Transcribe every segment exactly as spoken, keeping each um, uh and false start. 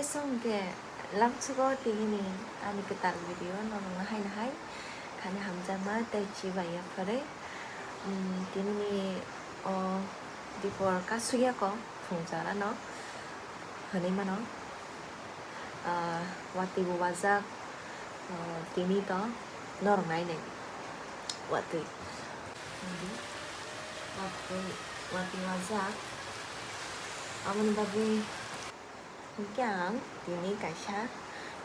Songke lamsugo tinini ani kwtal video norokno haino hai khani hamjakma tei chibai yapharwi. Mm, tinini o dipor kasuyako phungjala no hwnwi mano. Ah, watwi bo wajak, ah, tini to norok nainai watwi. Watwi, watwi wajak. Aboni bagwi hinkhe ang tini kaisa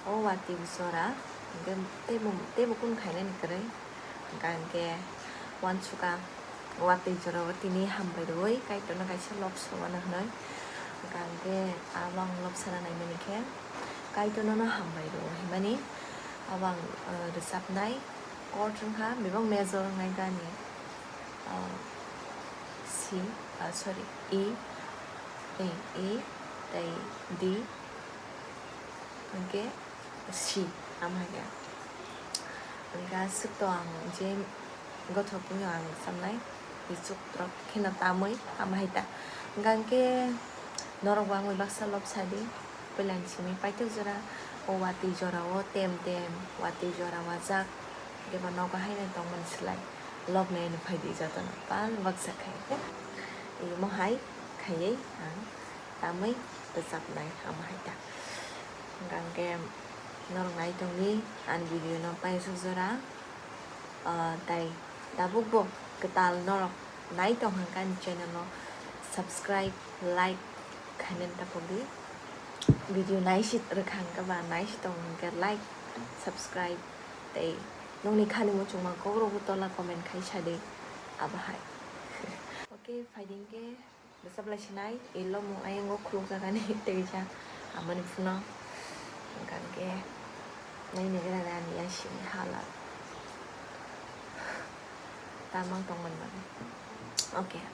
o watwi jora, hinkhe teibo, teibo kunu khainani kwrwi. Hinkhe ang khe uansukha watwi jora o tini hambai rwui Kaitorno kaisa lobsomano hwnwi. Hinkhe ang khe abo ang lobsana naimani khe Kaitorno no hambai rwo hinmani abo ang, eh, rwchapnai. Chord wngkha bebak major wngnai gani, ah, C, ah, sorry, E, eh, E, tei D, hwnkhe C, amo hai khe. Hwnkhe aswk to ang je gothok wngya ang samnai, ichuk rok kheno tamwi amo hai ta. Hwnkhe norok bo ang bai baksa lobsadi. Puilani simi paithak jora o watwi jora o tem tem watwi jora wajak, eba nogo haino tongmani slai lobnai no phaidi jotono pal baksa khai khe imo hai khaiwi ang tamwi rwchapnai amo hai ta. Hwnkhe norok nai tongdi ani video no paithak jora. Ah, tei tabukbo kwtal norok nai tong hwnkhe ani channel no subscribe, like khainani tapokdi. Video naisi rwkha hwnkhe ba naisi tong hwnkhe like, subscribe tei nokni khani muchungma kokrokbo tola comment khai sadi abo hai. Okay, phaidi hwnkhe. Bwsa belai sinai, i lomung ayang o khulukjagani tei kisa amani phunuk. Hwnkhe naina gra ani yasini hala. Tamang tongmani bagwi. Okay.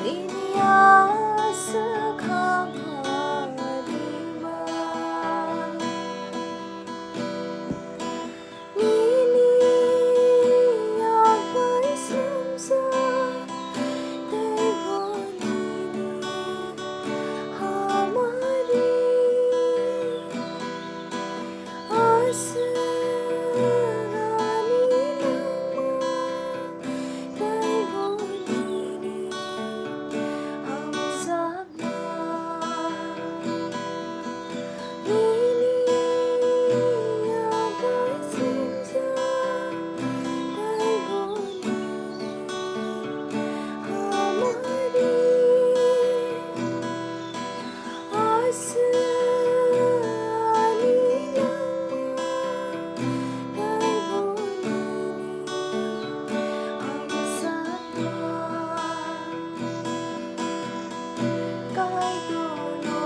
Ini aswk hamari ma. Nini yak bai sumsa tei bo nini hamari. Aswk ani nangma tei bo nini hamjakma. Nini yak bai sumjak tei bo nini hamari. Aswk ani nangma tei bo nini hamjakma. Kaitorno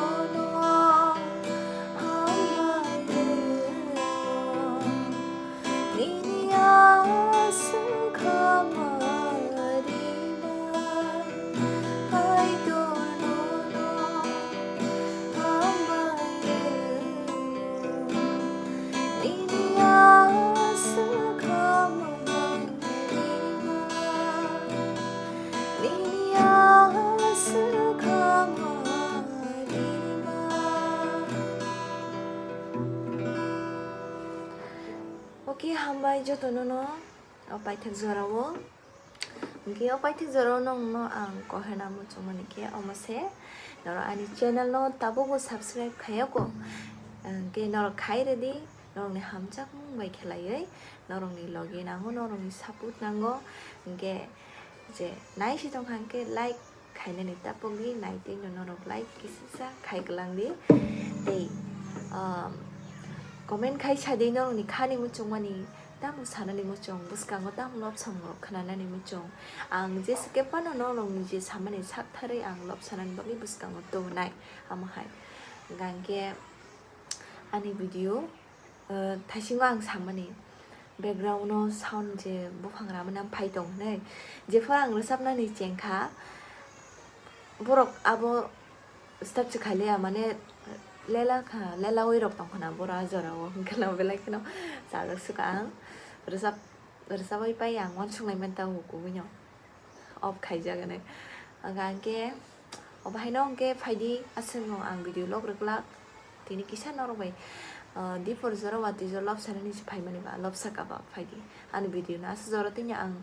hambai rw. Nini aswk hamari ma. Kaitorno hambai rw. Nini aswk hamari ma. Nini aswk hamari ma. Okay, hambai jotono no o paithak jorao. Hwnkhe o paithak jorao nongno ang kohena muchungmani khe omo se, norok ani channel no tabukbo subscribe khayoko. Hwnkhe norok khai rwdi, norokni hamjakmung bai khlaiwi, norokni logi nango, norokni support nango. Hwnkhe je nai si tongkha hwnkhe like khainani tapokdi, naitwi no norok like kisisa khai kwlangdi. Tei, um, comment khai sadi norokni khani muchungmani, tamo sanani muchung, bwskango tamo lobsam rok khnanani muchung. Ang jesa khe phano norokni je samani saktharwi ang lobsanani bagwi bwskango tongnai. Amo hai hwnkhe ani video, uh, thaisingo ang samani background no sound je buphang ramani phai tong hinwi, jephuru ang rwchapnani chengkha, borok abo start se khailiya, mane lela kha, lelawi rok tong khna boro a jorao, hwnkhe no belai kheno chajak suka ang rwchap, rwchapwi pai ang uansuk nai manta o kubui no off khaijak hinwi. Hwnkhe obo haino hwnkhe phaidi, aswkno ang video log rwglak. Tini kisa norok bai, ah, dipor jora watwi jora lobsanani se phaimani ba, lobsaka ba phaidi. Ani video no aswk jora tini ang,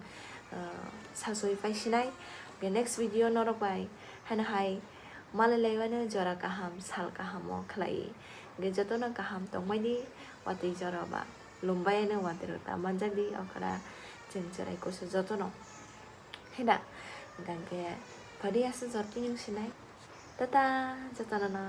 ah, sasoi paisinai. Hwnkhe next video norok bai haino hai malai laiwano jora kaham, sal kaham o khlai. Hwnkhe jotono kaham tongbaidi, watwi jora ba. Lumbai no watwi rok ta manjakdi, okra chwng chwrai kusu jotono. Heda, hwnkhe phaidi aswk jora tini wngsinai. Tata, jotono no.